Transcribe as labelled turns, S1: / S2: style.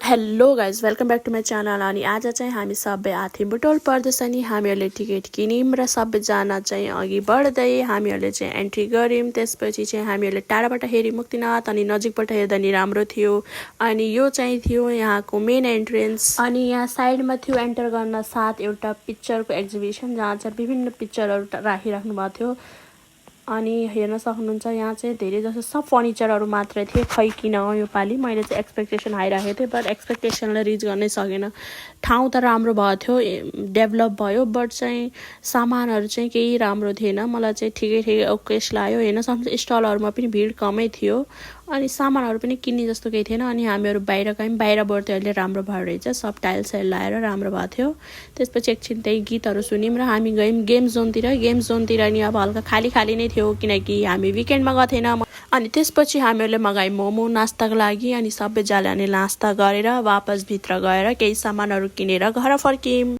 S1: Hello guys welcome back to my channel. अनि आज चाहिँ हामी सबै आथिम्बुटोल पर्दछ नि हामीहरूले टिकट किन्यौँ र सबैजना चाहिँ अघि बढ्दै हामीहरूले चाहिँ एन्ट्री गऱ्यौँ। त्यसपछि चाहिँ हामीहरूले टाढाबाट हेऱ्यौँ मुक्तिनाथ अनि नजिकबाट हेर्दा नि राम्रो थियो। अनि यो चाहिँ थियो यहाँको मेन एन्ट्रेन्स। अनि यहाँ साइडमा थियो एन्टर गर्न साथ एउटा पिक्चरको एक्जिबिसन जहाँ चाहिँ विभिन्न पिक्चरहरू राखिराख्नु भएको थियो। अनि हेर्न सक्नुहुन्छ यहाँ चाहिँ धेरै जसो सब फर्निचरहरू मात्रै थिए। खै किन योपालि मैले चाहिँ एक्सपेक्टेसन हाई राखेको थिएँ बट एक्सपेक्टेसनलाई रिच गर्नै सकेन। ठाउँ त राम्रो भएको थियो, डेभलप भयो, बट चाहिँ सामानहरू चाहिँ केही राम्रो थिएन। मलाई चाहिँ ठिकै ओकेस लाग्यो। हेर्न सक्नुहुन्छ स्टलहरूमा पनि भिड कमै थियो अनि सामानहरू पनि किन्ने जस्तो केही थिएन। अनि हामीहरू बाहिर गयौँ, बाहिरबाट चाहिँ अहिले राम्रो भयो रहेछ, सब टाइल्सहरू लाएर राम्रो भएको थियो। त्यसपछि एकछिन त्यही गीतहरू सुन्यौँ र हामी गयौँ गेम जोनतिर। गेम जोनतिर नि अब हल्का खाली नै थियो किनकि हामी विकेन्डमा गएको थिएन। अनि त्यसपछि हामीहरूले मगायौँ मोमो नास्ताको लागि। अनि सबैजनाले नास्ता गरेर वापस भित्र गएर केही सामानहरू किनेर घर फर्क्यौँ।